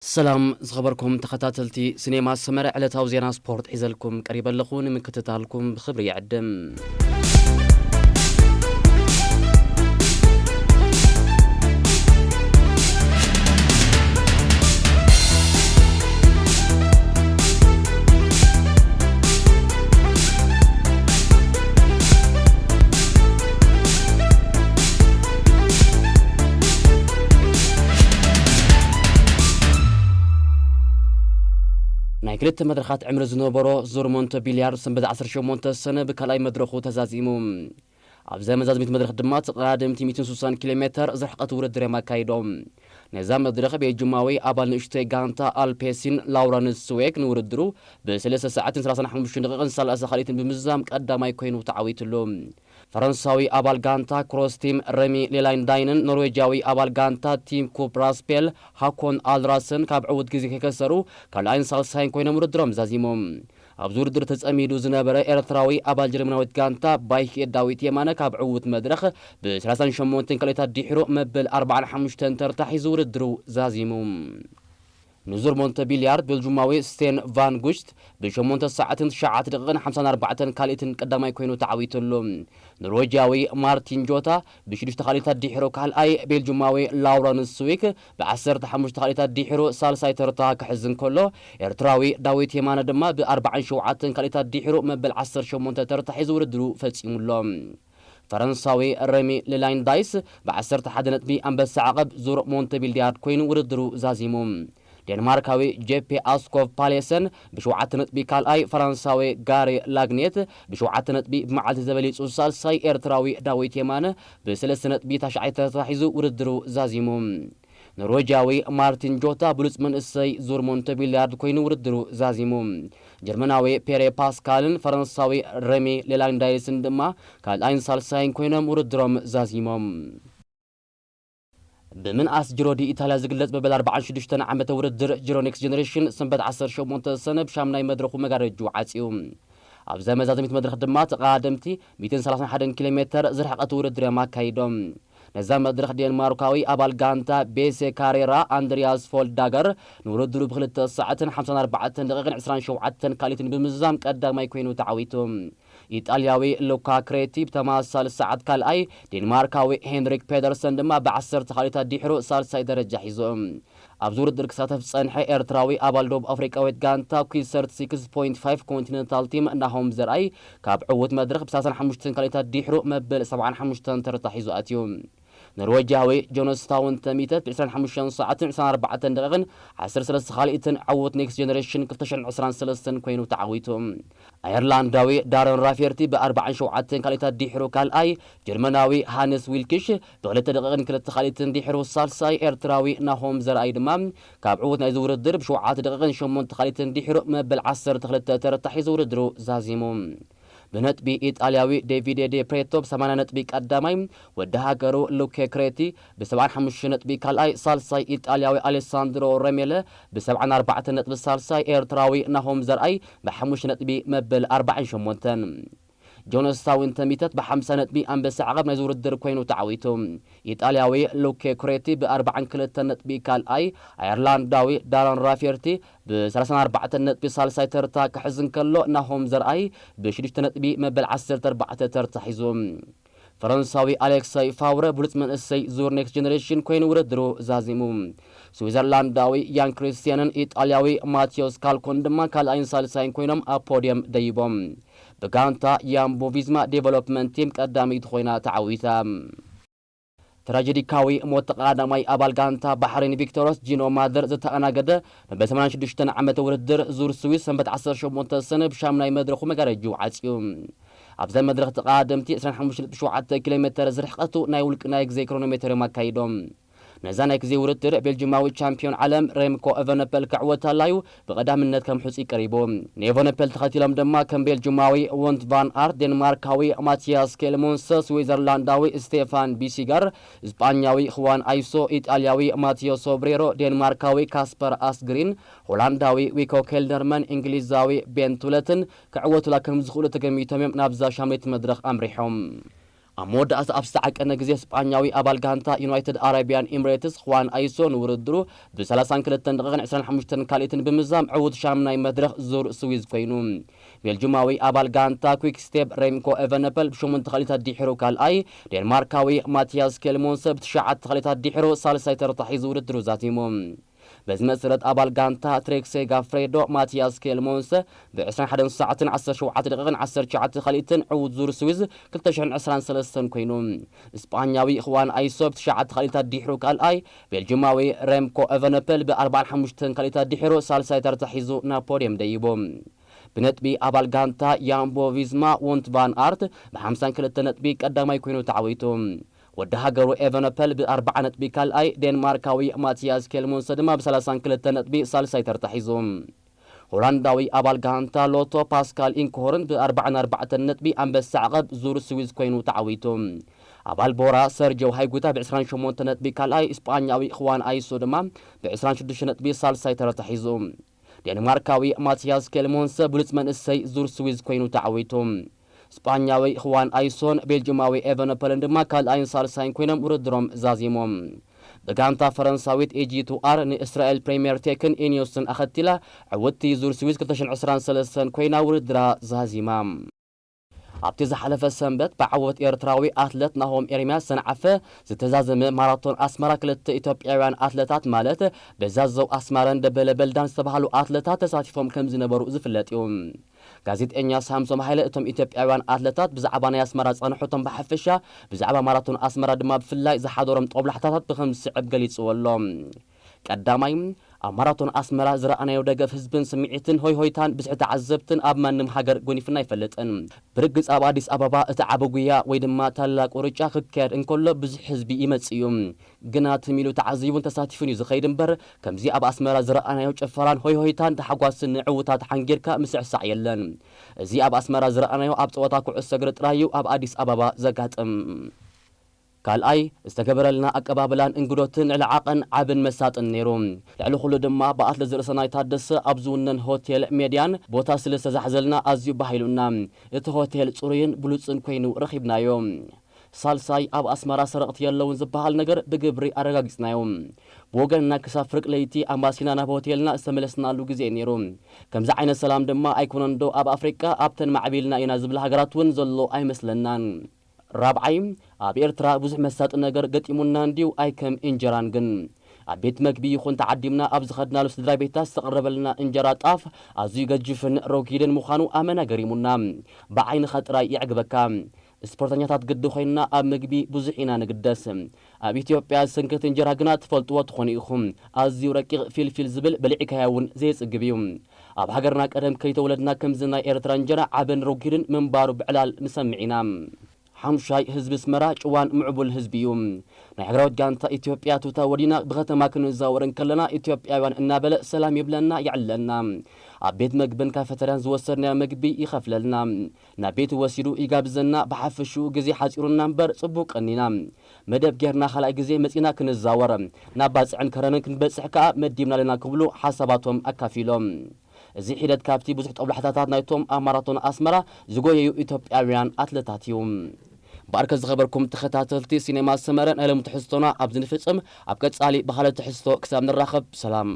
ሰላም ዝኸበርኩም ተኸታተልቲ ሲኔማ ሰመረ፣ ዕለታዊ ዜና ስፖርት ሒዘልኩም ቀሪበ ኣለኹ። ንምክትታልኩም ብኽብሪ ይዕድም። ናይ ክልተ መድረኻት ዕምሪ ዝነበሮ ዙር ሞንተ ቢልያርድ ሰንበት ዓሰርተ ሸሞንተ ሰነ ብካልኣይ መድረኹ ተዛዚሙ። ኣብዛ መዛዘሚት መድረኽ ድማ ተቐዳደምቲ ሚእትን ስሳን ኪሎ ሜተር ዝርሕቐት ውድድር እዮም ኣካይዶም። ነዛ መድረኽ ቤልጅማዊ ኣባል ንእሽቶይ ጋንታ ኣልፔሲን ላውረንስ ስዌክ ንውድድሩ ብሰለስተ ሰዓትን ሰላሳን ሓሙሽተን ደቂቕን ሰላሳ ካልኢትን ብምዝዛም ቀዳማይ ኮይኑ ተዓዊትሉ። ፈረንሳዊ ኣባል ጋንታ ክሮስ ቲም ረሚ ሌላይንዳይንን ኖርዌጃዊ ኣባል ጋንታ ቲም ኩፕ ራስፔል ሃኮን ኣልራስን ካብ ዕዉት ግዜ ከይከሰሩ ካልኣይን ሳልሳይን ኮይኖም ውድድሮም ዛዚሞም። ኣብዚ ውድድር ተጸሚዱ ዝነበረ ኤርትራዊ ኣባል ጀርመናዊት ጋንታ ባይክ ዳዊት የማነ ካብ ዕዉት መድረኽ ብ ሰላሳን ሸሞንተን ካልኢታት ድሒሩ መበል ኣርባዓን ሓሙሽተን ተርታ ሒዙ ውድድሩ ዛዚሙ። ንዙር ሞንተ ቢልያርድ ቤልጁማዊ ስቴን ቫን ጉሽት ብሸሞንተ ሰዓትን ትሽዓተ ደቂቕን ሓምሳን ኣርባዕተን ካልኢትን ቀዳማይ ኮይኑ ተዓዊትሉ። ኖርዌጃዊ ማርቲን ጆታ ብሽዱሽተ ካልኢታት ድሒሩ ካልኣይ፣ ቤልጁማዊ ላውረንስ ስዊክ ብዓሰርተ ሓሙሽተ ካልኢታት ድሒሩ ሳልሳይ ተርታ ክሕዝ እንከሎ፣ ኤርትራዊ ዳዊት የማነ ድማ ብኣርባዓን ሸውዓተን ካልኢታት ድሒሩ መበል ዓሰርተ ሸሞንተ ተርታ ሒዙ ውድድሩ ፈጺሙሎ። ፈረንሳዊ ረሚ ሌላይንዳይስ ብዓሰርተ ሓደ ነጥቢ ኣንበሳ ዓቐብ ዙር ሞንተ ቢልያርድ ኮይኑ ውድድሩ ዛዚሙ። ዴንማርካዊ ጄፔ ኣስኮቭ ፓሌሰን ብሸውዓተ ነጥቢ ካልኣይ፣ ፈረንሳዊ ጋሪ ላግኔት ብሸውዓተ ነጥቢ ብመዓልቲ ዘበሊጹ ሳልሳይ፣ ኤርትራዊ ዳዊት የማነ ብሰለስተ ነጥቢ ታሽዓይ ተታሒዙ ውድድሩ ዛዚሙ። ኖርዌጃዊ ማርቲን ጆታ ብሉጽ መንእሰይ ዙር ሞንተ ቢልያርድ ኮይኑ ውድድሩ ዛዚሙ። ጀርመናዊ ፔሬ ፓስካልን ፈረንሳዊ ረሚ ሌላንዳይስን ድማ ካልኣይን ሳልሳይን ኮይኖም ውድድሮም ዛዚሞም። ብምንኣስ ጅሮ ዲ ኢታልያ ዝግለጽ መበል ኣርባዓን ሽዱሽተን ዓመተ ውድድር ጅሮ ኔክስት ጀነሬሽን ሰንበት ዓሰርተ ሸሞንተ ሰነ ብሻምናይ መድረኹ መጋረጅኡ ዓጽዩ። ኣብዛ መዛዘሚት መድረኽ ድማ ተቐዳደምቲ ሚእትን ሰላሳን ሓደን ኪሎ ሜተር ዝርሕቐት ውድድር እዮም ኣካይዶም። ነዛ መድረኽ ዴንማርካዊ ኣባል ጋንታ ቤሴ ካሬራ ኣንድሪያስ ፎልዳገር ንውድድሩ ብክልተ ሰዓትን ሓምሳን ኣርባዕተን ደቂቕን ዕስራን ሸውዓተን ካልኢትን ብምዝዛም ቀዳማይ ኮይኑ ተዓዊቱ። ኢጣልያዊ ሉካ ክሬቲ ብተመሳሳሊ ሰዓት ካልኣይ፣ ዴንማርካዊ ሄንሪክ ፔደርሰን ድማ ብዓሰርተ ካልኢታት ድሕሩ ሳልሳይ ደረጃ ሒዙ። ኣብዚ ውድድር ክሳተፍ ዝጸንሐ ኤርትራዊ ኣባል ደቡብ ኣፍሪቃዊት ጋንታ ኲሰርት ሲክስ ፖይንት ፋይቭ ኮንቲነንታል ቲም ናሆም ዘርኣይ ካብ ዕዉት መድረኽ ብሰላሳን ሓሙሽተን ካልኢታት ድሕሩ መበል ሰብዓን ሓሙሽተን ተርታ ሒዙ ኣትዩ። ኖርወጃዊ ጆነስታውን ተሚተት ብ ዕስራን ሓሙሽተን ሰዓትን ዕስራን ኣርባዕተን ደቂቕን ዓሰርተ ሰለስተ ካልኢትን ዕዉት ኔክስት ጀነሬሽን ክልተ ሽሕን ዕስራን ሰለስተን ኮይኑ ተዓዊቱ። ኣየርላንዳዊ ዳረን ራፌርቲ ብ ኣርባዓን ሸውዓተን ካልኢታት ድሕሩ ካልኣይ፣ ጀርመናዊ ሃንስ ዊልኪሽ ብክልተ ደቂቕን ክልተ ካልኢትን ድሕሩ ሳልሳይ፣ ኤርትራዊ ናሆም ዘርኣይ ድማ ካብ ዕዉት ናይዚ ውድድር ብሸውዓተ ደቂቕን ሸሞንተ ካልኢትን ድሕሩ መበል ዓሰርተ ክልተ ተረታ ሒዙ ውድድሩ ዛዚሙ። ብነጥቢ ኢጣልያዊ ዴቪዴ ዴ ፕሬቶ ብ ሰማንያ ነጥቢ ቀዳማይ፣ ወዲ ሃገሩ ሉኬ ክሬቲ ብ ሰብዓን ሓሙሽተ ነጥቢ ካልኣይ፣ ሳልሳይ ኢጣልያዊ ኣሌሳንድሮ ረሜለ ብ ሰብዓን ኣርባዕተን ነጥቢ ሳልሳይ፣ ኤርትራዊ ናሆም ዘርኣይ ብ ሓሙሽተ ነጥቢ መበል ኣርባዓን ሸሞንተን። ጆነስታውን ተሚተት ብ ሓምሳ ነጥቢ ኣንበሳ ዓቐብ ናይዚ ውድድር ኮይኑ ተዓዊቱ። ኢጣልያዊ ሉኬ ኩሬቲ ብ ኣርባዓን ክልተን ነጥቢ ካልኣይ፣ ኣየርላንዳዊ ዳረን ራፌርቲ ብ ሰላሳን ኣርባዕተን ነጥቢ ሳልሳይ ተርታ ክሕዝ እንከሎ፣ ናሆም ዘርኣይ ብ ሽዱሽተ ነጥቢ መበል ዓሰርተ ኣርባዕተ ተርታ ሒዙ። ፈረንሳዊ ኣሌክሳይ ፋውረ ብሉጽ መንእሰይ ዙር ኔክስት ጀነሬሽን ኮይኑ ውድድሩ ዛዚሙ። ስዊዘርላንዳዊ ያን ክሪስቲያንን ኢጣልያዊ ማቴዎስ ካልኮን ድማ ካልኣይን ሳልሳይን ኮይኖም ኣብ ፖድየም ደይቦም። ብጋንታ ያምቦ ቪዝማ ዴቨሎፕመንት ቲም ቀዳመይቲ ኮይና ተዓዊታ። ትራጀዲካዊ ሞት ተቐዳዳማይ ኣባል ጋንታ ባሕሬን ቪክቶሮስ ጂኖ ማደር ዝተኣናገደ መበል ሰማንያን ሽዱሽተን ዓመተ ውድድር ዙር ስዊስ ሰንበት ዓሰርተ ሸሞንተ ሰነ ብሻምናይ መድረኹ መጋረጅኡ ዓጽዩ። ኣብዛ መድረኽ ተቐዳደምቲ ዕስራን ሓሙሽተን ነጥቢ ሸውዓተ ኪሎ ሜተር ዝርሕቐቱ ናይ ውልቂ ናይ ግዜ ክሮኖሜተር እዮም ኣካይዶም። ነዛ ናይ ግዜ ውድድር ቤልጅማዊ ቻምፒዮን ዓለም ሬምኮ ኤቨነፐል ክዕወት ኣላዩ ብቐዳምነት ከም ሕጹይ ቀሪቡ። ንኤቨነፐል ተኸቲሎም ድማ ከም ቤልጅማዊ ወንት ቫን ኣርት፣ ዴንማርካዊ ማቲያስ ኬልሞንሰ፣ ስዊዘርላንዳዊ ስቴፋን ቢሲገር፣ ስጳኛዊ ሁዋን ኣይሶ፣ ኢጣልያዊ ማቲዮ ሶብሬሮ፣ ዴንማርካዊ ካስፐር ኣስግሪን፣ ሆላንዳዊ ዊኮ ኬልደርመን፣ እንግሊዛዊ ቤን ቱለትን ክዕወቱላ ከም ዝኽእሉ ተገሚቶም እዮም ናብዛ ሻምናይቲ መድረኽ ኣምሪሖም። ኣብ መወዳእታ ኣብ ዝተዓቀነ ግዜ ስጳኛዊ ኣባል ጋንታ ዩናይትድ ኣረቢያን ኤምሬትስ ኹዋን ኣይሶ ንውድድሩ ብ ሰላሳን ክልተን ደቂቕን ዕስራን ሓሙሽተን ካልኢትን ብምዛም ዕዉት ሻምናይ መድረኽ ዙር ስዊዝ ኮይኑ። ቤልጁማዊ ኣባል ጋንታ ኩክ ስቴፕ ሬምኮ ኤቨነፐል ብሸሞንተ ካልኢታት ድሒሩ ካልኣይ፣ ዴንማርካዊ ማቲያስ ኬልሞንሰ ብትሽዓተ ካልኢታት ድሒሩ ሳልሳይ ተርታ ሒዙ ውድድሩ ዛቲሙ። በዚ መሰረት ኣባል ጋንታ ትሬክሴ ጋፍሬዶ ማቲያስ ኬልሞንሰ ብ ዕስራን ሓደን ሰዓትን ዓሰርተ ሸውዓተ ደቂቕን ዓሰርተ ትሽዓተ ካልኢትን ዕዉት ዙር ስዊዝ ክልተ ሽሕን ዕስራን ሰለስተን ኮይኑ። ስጳኛዊ ኹዋን ኣይሶ ብትሽዓተ ካልኢታት ድሒሩ ካልኣይ፣ ቤልጅማዊ ሬምኮ ኤቨነፐል ብ ኣርባዓን ሓሙሽተን ካልኢታት ድሒሩ ሳልሳይ ተርታ ሒዙ ናብ ፖድየም ደይቡ። ብነጥቢ ኣባል ጋንታ ያምቦ ቪዝማ ዎንት ቫን ኣርት ብ ሓምሳን ክልተ ነጥቢ ቀዳማይ ኮይኑ ተዓዊቱ። ወዲ ሃገሩ ኤቨነፐል ብ ኣርባዓ ነጥቢ ካልኣይ፣ ዴንማርካዊ ማቲያስ ኬልሞንሰ ድማ ብ ሰላሳን ክልተ ነጥቢ ሳልሳይ ተርታ ሒዙ። ሆላንዳዊ ኣባል ጋንታ ሎቶ ፓስካል ኢንክሆርን ብ ኣርባዓን ኣርባዕተን ነጥቢ ኣንበሳ ዓቐብ ዙር ስዊዝ ኮይኑ ተዓዊቱ። ኣባል ቦራ ሰርጆ ሃይጉታ ብ ዕስራን ሸሞንተ ነጥቢ ካልኣይ፣ ስጳኛዊ ኹዋን ኣይሶ ድማ ብ ዕስራን ሽዱሽተ ነጥቢ ሳልሳይ ተረታ ሒዙ። ዴንማርካዊ ማቲያስ ኬልሞንሰ ብሉጽ መንእሰይ ዙር ስዊዝ ኮይኑ ተዓዊቱ። ስጳኛዊ ኹዋን ኣይሶን ቤልጅማዊ ኤቨነፐልን ድማ ካልኣይን ሳልሳይን ኮይኖም ውድድሮም ዛዚሞም። ብጋንታ ፈረንሳዊት ኤጂ ቱ ኣር ንእስራኤል ፕሪምየር ቴክን ኢኒዮስን ኣኸቲላ ዕውትቲ ዙር ስዊዝ ክልተ ሽሕን ዕስራን ሰለስተን ኮይና ውድድራ ዛዚማ። ኣብቲ ዝሓለፈ ሰንበት ብዓወት ኤርትራዊ ኣትለት ናሆም ኤርምያስ ሰንዓፈ ዝተዛዘመ ማራቶን ኣስመራ ክልተ ኢትዮጵያውያን ኣትለታት ማለት በዛዘው ኣስማረን ደበለ በልዳን ዝተባህሉ ኣትለታት ተሳቲፎም ከም ዝነበሩ ዝፍለጥ እዩ። ጋዜጠኛ ሳምሶም ሃይለ እቶም ኢትዮጵያውያን ኣትለታት ብዛዕባ ናይ ኣስመራ ዝጸንሑ እቶም ብሓፈሻ ብዛዕባ ማራቶን ኣስመራ ድማ ብፍላይ ዝሓደሮም ጦብላሕታታት ብኸም ዝስዕብ ገሊጽዎ ኣሎ። ቀዳማይ፣ ኣብ ማራቶን ኣስመራ ዝረኣናዮ ደገፍ ህዝብን ስምዒትን ሆይ ሆይታን ብዝሒ ተዓዘብትን ኣብ ማንም ሃገር ጎኒፍና ኣይፈልጥን። ብርግጽ ኣብ ኣዲስ ኣበባ እቲ ዓቢ ጉያ ወይ ድማ ታላቁ ሩጫ ክካየድ እንከሎ ብዙሕ ህዝቢ ይመጽእ እዩ። ግና ትም ኢሉ ተዓዚቡን ተሳቲፉን እዩ ዝኸይድ እምበር ከምዚ ኣብ ኣስመራ ዝረኣናዮ ጭፈራን ሆይ ሆይታን ተሓጓስን ንዕውታት ሓንጊርካ ምስዕሳዕ የለን። እዚ ኣብ ኣስመራ ዝረኣናዮ ኣብ ጸወታ ኩዕሶ እግሪ ጥራይ እዩ ኣብ ኣዲስ ኣበባ ዘጋጥም። ካልኣይ፣ ዝተገበረልና ኣቀባብላን እንግዶትን ንልዓቐን ዓብን መሳጥን ነይሩ። ልዕሊ ኩሉ ድማ ብኣትለት ዝርእሰናይ ታደሰ ኣብ ዝውነን ሆቴል ሜድያን ቦታ ስለ ዝተዛሕዘልና ኣዝዩ ባህ ኢሉና። እቲ ሆቴል ጽሩይን ብሉጽን ኮይኑ ረኺብናዮ። ሳልሳይ፣ ኣብ ኣስመራ ሰረቕቲ የለውን ዝበሃል ነገር ብግብሪ ኣረጋጊጽናዮ። ብወገንና ክሳብ ፍርቂ ለይቲ ኣምባሲና ናብ ሆቴልና ዝተመለስናሉ ግዜ ነይሩ። ከምዚ ዓይነት ሰላም ድማ ኣይኮነን ዶ ኣብ ኣፍሪቃ ኣብተን ማዕቢልና ኢና ዝብላ ሃገራት እውን ዘሎ ኣይመስለናን። ራብዓይ፣ ኣብ ኤርትራ ብዙሕ መሳጢ ነገር ገጢሙና እንድዩ፣ ኣይከም እንጀራን ግን። ኣብ ቤት መግቢ ይኹን ተዓዲምና ኣብ ዝኸድናሉ ስድራ ቤታት ዝተቐረበልና እንጀራ ጣፍ ኣዝዩ ገጅፍን ረጒድን ምዃኑ ኣመና ገሪሙና። ብዓይንኻ ጥራይ የዕግበካ። ስፖርተኛታት ግዲ ኮይንና ኣብ ምግቢ ብዙሕ ኢና ንግደስ። ኣብ ኢትዮጵያ ሰንከት እንጀራ ግና ትፈልጥዎ ትኾኑ ኢኹም። ኣዝዩ ረቂቕ ፊልፊል ዝብል በሊዕካዮ እውን ዘየጽግብ እዩ። ኣብ ሃገርና ቀደም ከይተወለድና ከምዚ ናይ ኤርትራ እንጀራ ዓበን ረጒድን ምንባሩ ብዕላል ንሰምዕ ኢና። ሓሙሻይ፣ ህዝቢ ኣስመራ ጭዋን ምዕቡል ህዝቢ እዩ። ናይ ሃገራዊት ጋንታ ኢትዮጵያ ቱታ ወዲና ብከተማ ክንዛወር እንከለና ኢትዮጵያውያን እናበለ ሰላም ይብለና፣ የዕልለና። ኣብ ቤት መግብን ካፌተርያን ዝወሰድናዮ መግቢ ይኸፍለልና። ናብ ቤቱ ወሲዱ ይጋብዘና። ብሓፈሽኡ ግዜ ሓጺሩና እምበር ጽቡቕ ቀኒና። መደብ ጌርና ካልኣይ ግዜ መጺና ክንዛወር፣ ናብ ባጽዕን ከረንን ክንበጽሕ ከኣ መዲብና ኣለና ክብሉ ሓሳባቶም ኣካፊሎም። እዚ ሒደት ካብቲ ብዙሕ ጦብላሕታታት ናይቶም ኣብ ማራቶን ኣስመራ ዝጎየዩ ኢትዮጵያውያን ኣትለታት እዩ። እምበኣርከ ዝኸበርኩም ተኸታተልቲ ሲኔማ ሰመረ፣ ናይ ሎሚ ትሕዝቶና ኣብዚ ንፍጽም። ኣብ ቀጻሊ ብኻልእ ትሕዝቶ ክሳብ ንራኸብ፣ ሰላም።